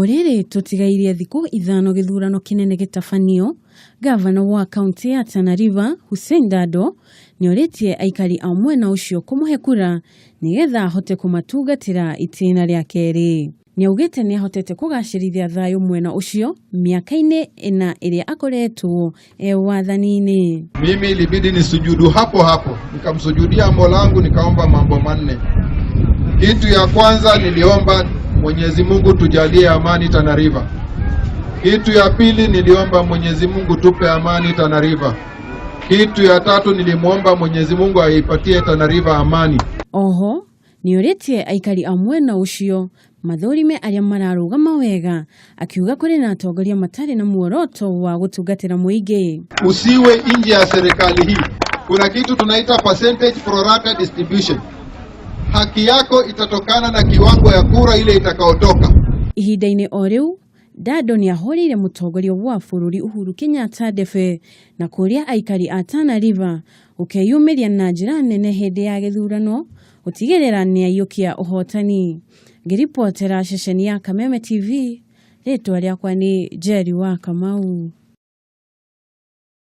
O rĩrĩ tũtigairie thikũ ithano gĩthurano kĩnene gĩtabanio, ngavana wa kaunti ya Tana River Hussein Dado nĩorĩtie aikari a mwena ũcio kũmũhe kura nĩgetha ahote kũmatungatĩra itĩna rĩa kerĩ. Nĩaugĩte nĩahotete kũgacĩrithia thayũ mwena ũcio mĩaka-inĩ ĩna ĩrĩa akoretwo e wathani-inĩ. Mimi ilibidi nisujudu hapo hapo, nikamsujudia Mola wangu, nikaomba mambo manne. Kitu ya kwanza niliomba Mwenyezi Mungu tujalie amani Tana River. Kitu ya pili niliomba Mwenyezi Mungu tupe amani Tana River. Kitu ya tatu nilimwomba Mwenyezi Mungu aipatie Tana River amani. Oho nĩorĩtie aikari a mwena ũcio mathũrime arĩa mararũgama wega akiuga kũrĩ na atongoria matarĩ na muoroto wa gũtungatĩra mũingĩ. Usiwe nje ya serikali hii. Kuna kitu tunaita percentage pro rata distribution. Haki yako itatokana na kiwango ya kura ile itakaotoka. Ihinda-inĩ o rĩu Dado nĩahũrĩire mũtongoria wa bũrũri Uhuru Kenyatta ndebe na kũria aikari a Tana River gũkeyumĩria na njĩra nene hĩndĩ ya gĩthurano gũtigĩrĩra nĩaiyũkia ũhotani. Ngĩribotera ceceni ya Kameme TV, rĩtwa rĩakwa nĩ Njeri wa Kamau.